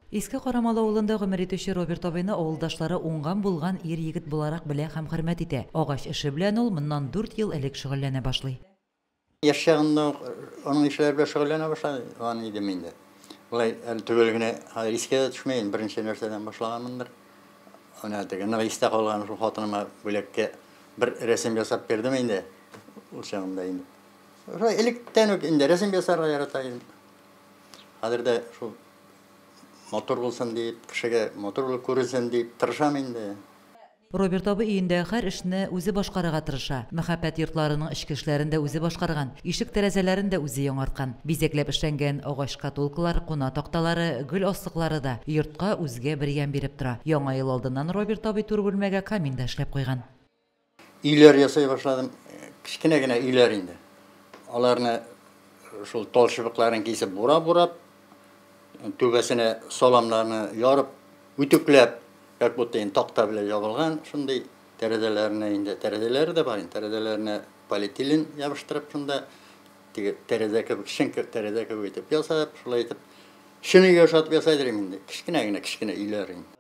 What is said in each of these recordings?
Иске Карамалы авылында гомер итүче Роберт абыйны авылдашлары уңган-булган ир-егет буларак белә һәм хөрмәт итә. Агач эше белән ул моннан дүрт ел элек шөгыльләнә башлый. Яшь чагында ук аның эшләре белән шөгыльләнә башлаган идем инде. Болай әле төгәл генә хәзер искә дә төшми, инде беренче нәрсәдән башлаганмындыр. Менә теге нык истә калган шул хатыныма бүләккә бер рәсем ясап бирдем инде ул чагында инде. Шулай электән үк инде рәсем ясарга ярата идем. Хәзер дә шул матур булсын дип, кешегә матур булып күренсен дип тырышам инде. Роберт абый өендә һәр эшне үзе башкарырга тырыша. Мәхәббәт йортларының эчке эшләрен дә үзе башкарган, ишек-тәрәзәләрен дә үзе яңарткан. Бизәкләп эшләнгән агач шкатулкалар, куна такталары, гөл аслыклары да йортка үзгә бер ямь биреп тора. Яңа ел алдыннан Роберт абый түр бүлмәгә камин да эшләп куйган. Өйләр ясый башладым. Кечкенә генә өйләр инде. Аларны шул тал чыбыкларын кисеп бурап-бурап, түбәсенә саламнарны ярып, үтүкләп, как будто инде такта белән ябылган шундый тәрәзәләрне инде, тәрәзәләре дә бар инде, тәрәзәләренә полиэтилен ябыштырып шунда теге тәрәзә кебек, чын тәрәзә кебек итеп ясап, шулай итеп чын өйгә ошатып ясайдыр инде, кечкенә генә кечкенә өйләр инде.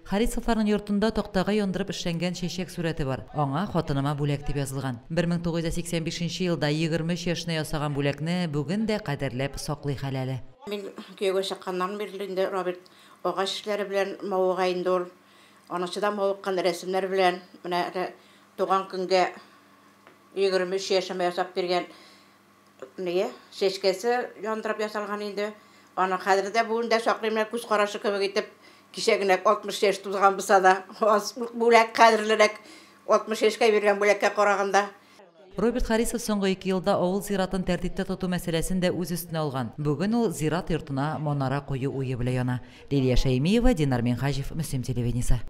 Харисовларның йортында тактага яндырып эшләнгән чәчәк сурәте бар. Аңа Хатыныма бүләк дип язылган. 1985 нче елда 23 яшенә ясаган бүләкне бүген дә кадерләп саклый хәләле. Мин кияүгә чыкканнан бирле инде Роберт агач эшләре белән мавыга инде ул. Анысы да мавыккан рәсемнәр белән. Менә әле туган көнгә 23 яшемә ясап биргән Ние, чәчкәсе яндырып ясалган инде. Аны хәзер дә бүген дә саклыйм, менә күз карашы кебек итеп. Кичә генә 60 яшь тузган булса да, аз бүләк кадерлерәк 60 яшькә биргән бүләккә караганда. Роберт Харисов соңгы ике елда авыл зиратын тәртиптә тоту мәсьәләсен дә үз өстенә алган. Бүген ул зират йортына манара кую уе белән яна. Лилия Шәймиева, Динар Минһаҗев, Мөслим телевидениесе.